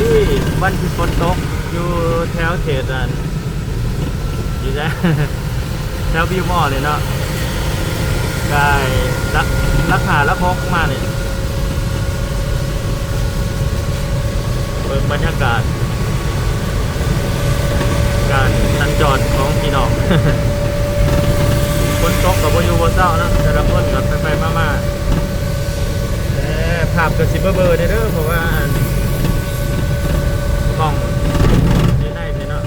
ດີ ວັນທີ່ຝົນຕົກຢູ່ແຖວເຂດອັນ ຢູ່ໃສ ແຖວວິວມໍນີ້ເນາະ ກາຍຫຼັກ ຫຼັກຫ້າຫຼັກຫົກມານີ້ ເບິ່ງບັນຍາກາດການສັນຈອນຂອງພີ່ນ້ອງ ຝົນຕົກກໍບໍ່ຢູ່ບໍ່ເຊົາເນາະ ແຕ່ລະຄົນກໍໄປໆມາໆ ແຕ່ພາບກໍຊິເບີໆແດ່ເດີ ເພາະວ່າອັນ ກ້ອງຢູ່ໃນພີ້ເນາະ.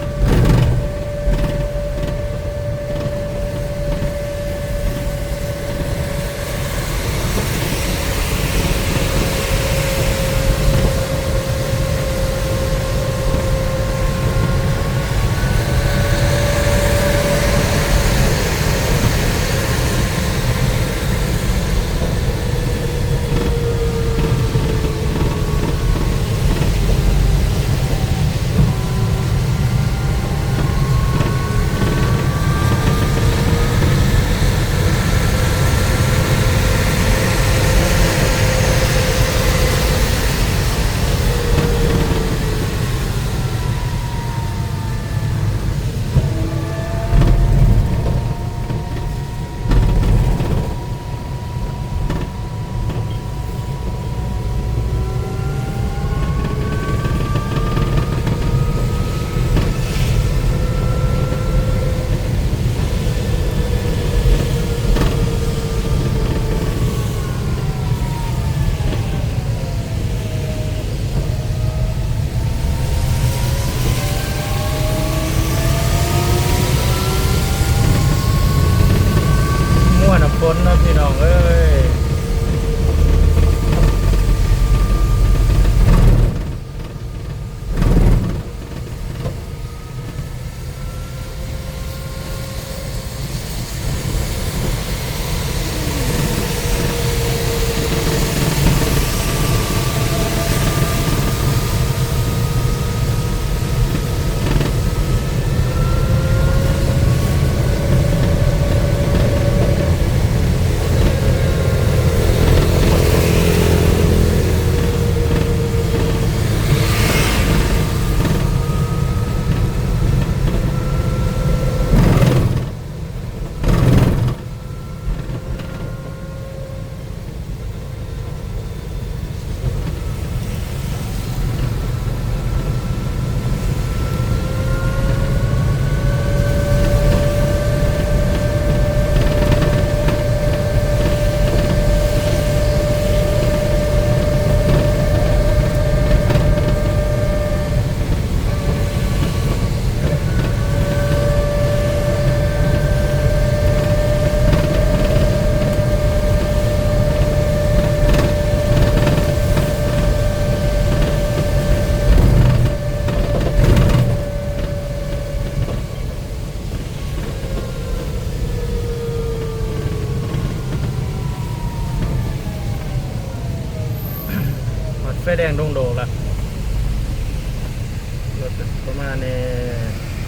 ມົວນຳຝົນເນາະພີ່ນ້ອງເອີຍ. ຮອດໄຟແດງດົງໂດກລະ ລົດປະມານນີ້